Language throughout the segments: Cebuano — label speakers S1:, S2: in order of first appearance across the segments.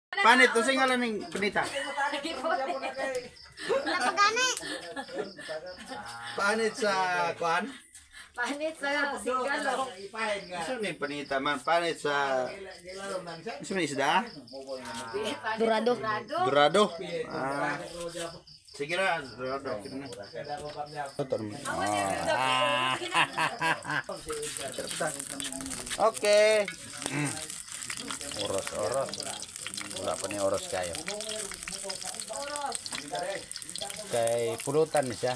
S1: Panit, unsay ngalan ning panita?
S2: Napagani.
S1: Panit sa kuan?
S3: Panit sa sigalo.
S1: Unsa ni panita man? Panit sa Unsa man isda?
S2: Dorado.
S1: Dorado. Ah. Sige ra, dorado. Sige na. Ito naman. Ah. Okay. Oras, oras. Wala pa ni oras kayo. Kay pulutan ni siya.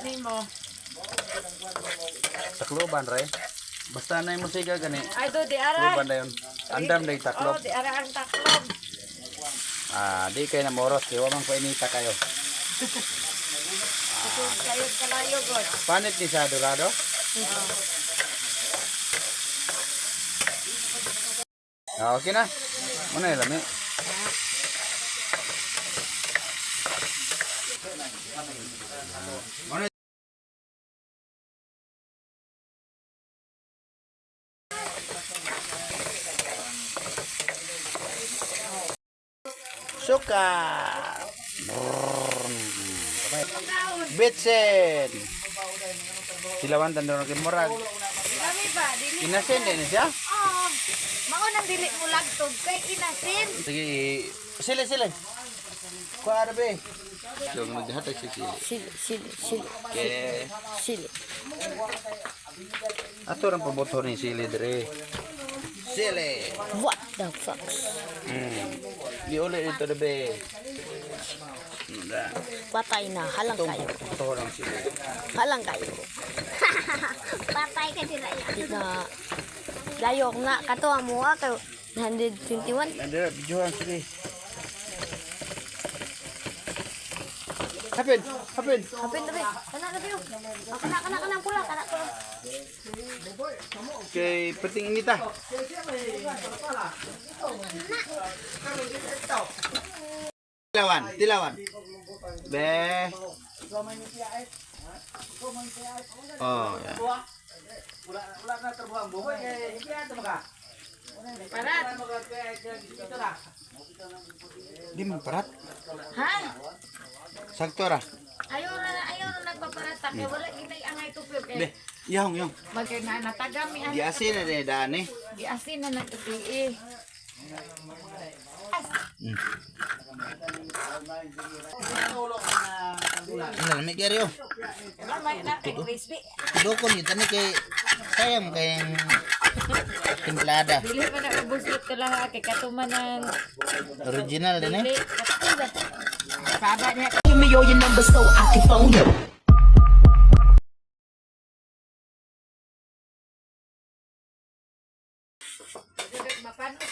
S3: Ni mo.
S1: Takloban re. Basta na yung musika gani.
S3: Ay do di ara.
S1: Takloban na yun. Andam na yung taklob.
S3: Oh, di ara ang taklob.
S1: Ah, di kayo na moros. Kaya wamang painita kayo.
S3: Kusog kayo kalayo god.
S1: Panit ni sa Dorado? Ah, okay na. Muna yung lami. Muna. Suka. Bitsin. Silawan tandon kay murag.
S3: Kami ba dili?
S1: Inasin din siya.
S3: Oo. Mao nang dili mo lagtog kay inasin.
S1: Sige, sili sili. Kuha be. So, naghatag si sili.
S2: Sili, sili, sili,
S1: Okay.
S2: sili.
S1: Ato rang paboto ni sili dire. Sili.
S2: What the fuck?
S1: Giuli dito be.
S2: Patay na, halang kayo.
S1: Ito lang sili.
S2: Halang kayo. Patay ka sila. Na, layo nga, kato amo ka kayo. 121.
S1: Nandira, videohan sili. Hapin, hapin.
S2: Kapin tabi. Kana tabi. Oh, kana kana kana pula, kana pula.
S1: Kay perting inita. Tilawan, tilawan. Be. Oh, ya.
S3: Parat.
S1: Di man parat.
S3: Ha?
S1: Sakto ra.
S3: Ayaw na nagpaparat kay wala ginay angay tupig
S1: Be,
S3: kay.
S1: yahong yahong.
S3: Magay na natagami ang
S1: Diasin na din daan eh.
S3: giasin na nagtupi.
S1: Ano lamig gyud yo.
S3: May na kay crispy.
S1: Tudokon yun tani kay sayang kay timplada.
S3: Dili man na ubuslot ka lang kay katuman ng
S1: Original din eh.
S3: dili katuba. Saba niya.
S4: Give me all your numbers so I can phone you.
S3: Mapanos.